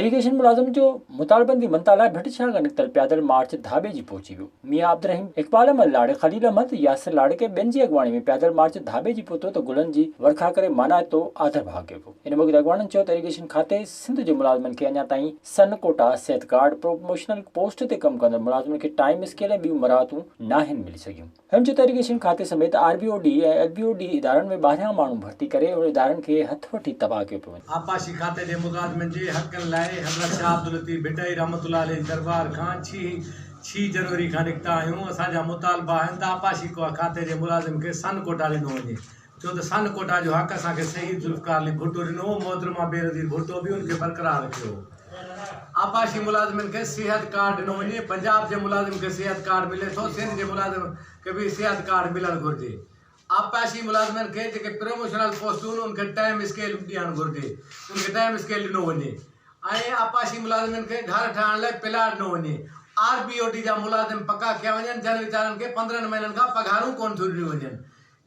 Irrigation ملازمن جو مطالبن جي مڃتا لاء ڀٽ شاهه کان نڪتل پيادل مارچ ڌاٻيجي پهچي ويو. ميان عبدالرحيم، اقبال احمد لاڙڪ، خليل احمد، ياسر لاڙڪ ۽ ٻين جي اڳواڻي ۾ پيادل مارچ ڌاٻيجي پهتو ته گلن جي ورکا ڪري مانائتو آڌرڀاء ڪيو ويو. ان موقعي تي اڳواڻن چيو ته ايريگيشن کاتي سنڌ جي ملازمن کي اڃا تائين سن ڪوٽا، صحت ڪارڊ، پروموشنل پوسٽ تي ڪم ڪندڙ ملازمن کي ٽائيم اسڪيل ۽ ٻيون مراعتون ناهن ملي سگهيون. هن چيو ته ايريگيشن کاتي سميت R B O D ۽ L B O D ادارن ۾ ٻاهريان ماڻهو ڀرتي ڪري انهن ادارن کي هٿ وٺي تباهه ڪيو پيو وڃي. آبپاشي کاتي جي ملازمن جي حقن لاء حضرت شاهه عبداللطيف ڀٽائي رحمة الله عليه جي درٻار کان ڇهه جنوري کان نڪتا آهيون، اسان جا مطالبا آهن ته آبپاشي کاتي جي ملازم کي سن ڪوٽا ڏنو وڃي، ڇو ته سن ڪوٽا جو حق اسان کي شهيد ذوالفقار علي ڀٽو ڏنو هو، محترمه بينظير ڀٽو به ان کي برقرار رکيو هو. آبپاشي ملازمن کي صحت ڪارڊ ڏنو وڃي، پنجاب جي ملازم کي صحت ڪارڊ ملي ٿو، سنڌ جي ملازم کي به صحت ڪارڊ ملڻ گهرجي. آبپاشي ملازمن کي جيڪي پروموشنل پوسٽون ان کي ٽائيم اسڪيل ڏيڻ گهرجي، ان کي ٽائيم اسڪيل ڏنو وڃي ۽ آبپاشي ملازمن کي گهر ٺاهڻ لاء پلاٽ ڏنو وڃي. آر بي او ڊي جا ملازم پڪا ڪيا وڃن، جن ويچارن کي 15 مهينن کان پگهارون ڪونه ٿيون ڏنيون وڃن.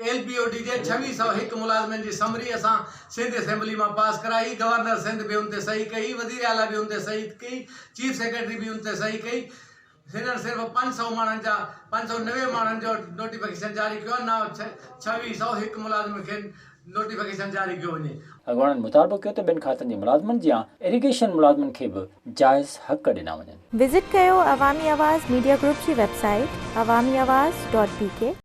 ايل بي او ڊي جي 2601 ملازمن جي سمري اسان سنڌ اسيمبلي مان پاس ڪرائي، گورنر سنڌ به ان تي صحيح ڪئي، وزير اعليٰ به ان تي صحيح ڪئي، چيف سيڪريٽري به ان تي صحيح ڪئي، هنن صرف 500 ماڻهن جا 590 ماڻهن جو نوٽيفڪيشن جاري ڪيو آهي، نه 2601 ملازمن کي نوٽيفڪيشن جاري ڪيو وڃي. اڳواڻن مطالبو ڪيو ته ٻين کاتن جي ملازمن جيان ايريگيشن ملازمن کي به جائز حق ڏنا وڃن. وزٽ ڪيو عوامي آواز ميڊيا گروپ جي website Awami Awaz dot B K.